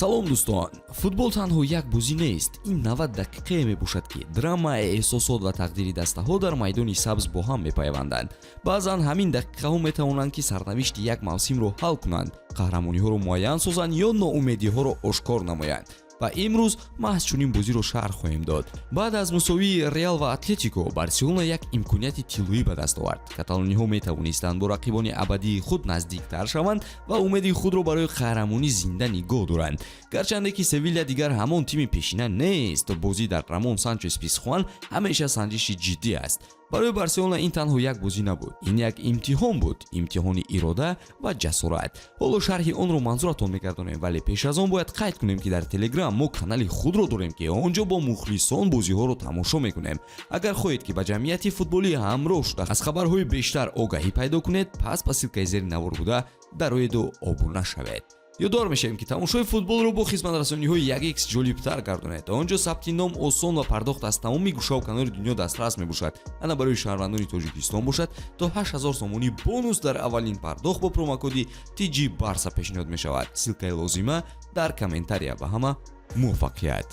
Салом, дӯстон! Футбол танҳо як бозӣ нест. Ин 90 дақиқае мебошад, ки драма, эҳсосот ва тақдири дастаҳо дар майдони сабз бо ҳам мепайванданд. Баъзан ҳамин дақиқаҳо метавонанд, ки сарнавишти як мавсимро ҳал кунанд, қаҳрамониҳоро муайян созанд ё ноумедиҳоро ошкор намоянд. Ва имрӯз маҳз чунин бозиро шарҳ хоҳем дод. Баъд аз мусовии Реал ва Атлетико, Барселона як имконияти тиллоӣ ба даст овард. Каталониҳо метавонистанд бо рақибони абадии худ наздиктар шаванд ва умеди худро барои қаҳрамонӣ зинда нигоҳ доранд. Гарчанде ки Севиля дигар ҳамон тими пешина нест, бозӣ дар Рамон Санчес Писхуан ҳамеша санҷиши ҷиддӣ аст. Барои Барселона ин танҳо як бозӣ набуд, ин як имтиҳон буд, имтиҳони ирода ва ҷасорат. Ҳоло шарҳи онро манзуратон мегардонем, вале пеш аз он бояд қайд кунем, ки дар Телеграм мо канали худро дорем, ки он ҷо бо мухлисон бозиҳоро тамошо мекунем. Агар хоҳед, ки ба ҷамъияти футболӣ ҳамроҳ шуда, аз хабарҳои бештар огаҳӣ пайдо кунед, пас ба ссылкаи зери навор буда дароеду обуна шавед. Ёдовар мешавем, ки тамошои футболро бо хизматрасониҳои 1x ҷолибтар гардонед. Он ҷо сабти ном осон ва пардохт аз тамоми гӯшаву канори дунё дастрас мебошад. Ана, барои шаҳрвандони Тоҷикистон бошад, то 8000 сомонӣ бонус дар аввалин пардохт бо промокоди TG Барса пешниҳод мешавад. Ссылкаи лозима дар комментария. Ба ҳама муваффақият!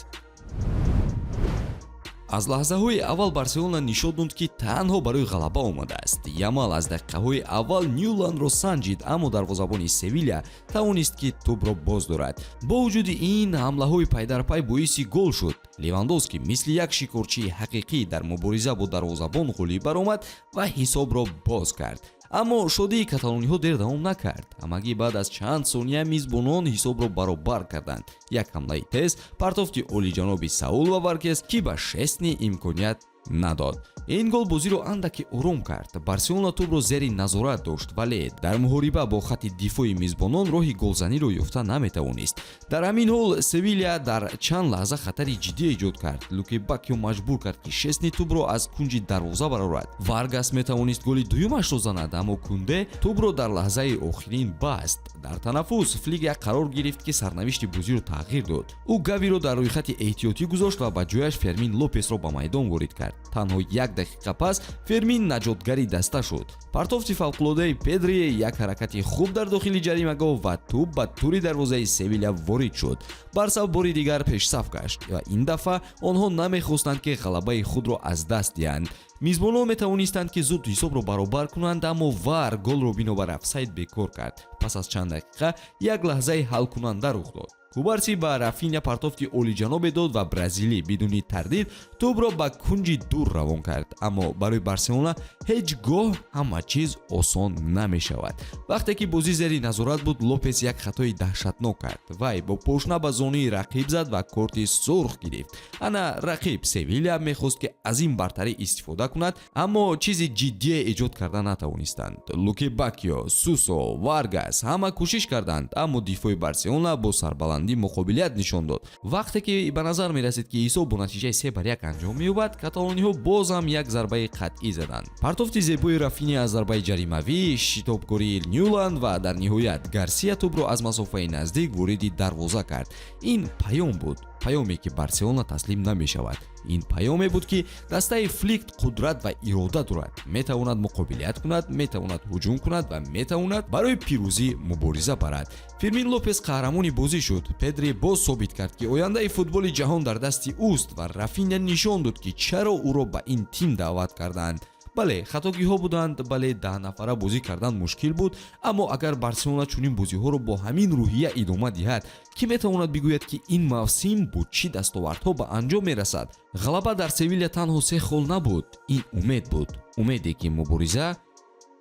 Аз лаҳзаҳои аввал Барселона нишон дод, ки танҳо барои ғалаба омадааст. Ямал аз дақиқаҳои аввал Нюландро санҷид, аммо дарвозабони Севиля тавонист, ки тӯбро боз дорад. Бо вуҷуди ин, ҳамлаҳои пайдарпай боиси гол шуд. Левандовски мисли як шикорчии ҳақиқӣ дар мубориза бо дарвозабон ғолиб баромад ва ҳисобро боз кард. Аммо шодии каталониҳо дер давом накард. Ҳамагӣ баъд аз чанд сония мизбонон ҳисобро баробар карданд. Як ҳамлаи тез, партофти олиҷаноби Саул ва Варкес, ки ба Шесни имконият надод. Ин гол бозиро андаке ором кард. Барселона тӯбро зери назорат дошт, вале дар муҳориба бо хатти дифои мизбонон роҳи голзаниро ёфта наметавонист. Дар ҳамин ҳол Севиля дар чанд лаҳза хатари ҷиддӣ эҷод кард. Луке Бакио маҷбур кард, ки Шесни тӯбро аз кунҷи дарвоза барорад. Варгас метавонист голи дуюмашро занад, аммо Кунде тӯбро дар лаҳзаи охирин баст. Дар танаффус Флик як қарор гирифт, ки сарнавишти бозиро тағйир дод. Ӯ Гавиро дар рӯйхати эҳтиётӣ гузошт ва ба ҷояш Фермин Лопесро ба майдон ворид кард. Танҳо як дақиқа пас Фермин наҷотгари даста шуд. Партофти фавқулодаи Педри, як ҳаракати хуб дар дохили ҷаримагоҳ, ва тӯб ба тури дарвозаи Севиля ворид шуд. Барса бори дигар пешсаф гашт ва ин дафъа онҳо намехостанд, ки ғалабаи худро аз даст диҳанд. Мизбонон метавонистанд, ки зуд ҳисобро баробар кунанд, аммо ВАР голро бинобар офсайд бекор кард. Пас аз чанд дақиқа як лаҳзаи ҳалкунанда рух дод. Кубарси ба Рафиня партофти олиҷанобе дод ва бразилӣ бидуни тардид тӯбро ба кунҷи дур равон кард. Аммо барои Барселона ҳеҷ гоҳ ҳама чиз осон намешавад. Вақте ки бозӣ зери назорат буд, Лопес як хатои даҳшатнок кард. Вай бо пошна ба зонуи рақиб зад ва корти сурх гирифт. Ана, рақиб Севиля мехост, ки аз ин бартарӣ истифода кунад, аммо чизи ҷиддие эҷод карда натавонистанд. Луке Бакио, Сусо, Варгас ҳама кӯшиш карданд, аммо дифои Барселона бо сарбаландӣ муқобилият нишон дод. Вақте ки ба назар мерасид, ки ҳисоб бо натиҷаи 3-1 анҷом меёбад, каталониҳо боз ҳам як зарбаи қатъӣ заданд. Партофти зебои Рафиня аз зарбаи ҷаримавӣ, шитобкории Нюланд ва дар ниҳоят Гарсия тӯбро аз масофаи наздик вориди дарвоза кард. Ин паём буд, паёме, ки Барселона таслим намешавад. Ин паёме буд, ки дастаи Флик қудрат ва ирода дорад, метавонад муқобилият кунад, метавонад ҳуҷум кунад ва метавонад барои пирӯзӣ мубориза барад. Фирмин Лопес қаҳрамони бозӣ шуд. Педри боз собит кард, ки ояндаи футболи ҷаҳон дар дасти ӯст, ва Рафиня нишон дод, ки чаро ӯро ба ин тим даъват карданд. Бале, хатогиҳо буданд, бале, 10 нафара бозӣ кардан мушкил буд, аммо агар Барселона чунин бозиҳоро бо ҳамин рӯҳия идома диҳад, кӣ метавонад бигӯяд, ки ин мавсим бо чӣ дастовардҳо ба анҷом мерасад? Ғалаба дар Севиля танҳо се хол набуд, ин умед буд, умеде, ки мубориза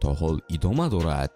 то ҳол идома дорад.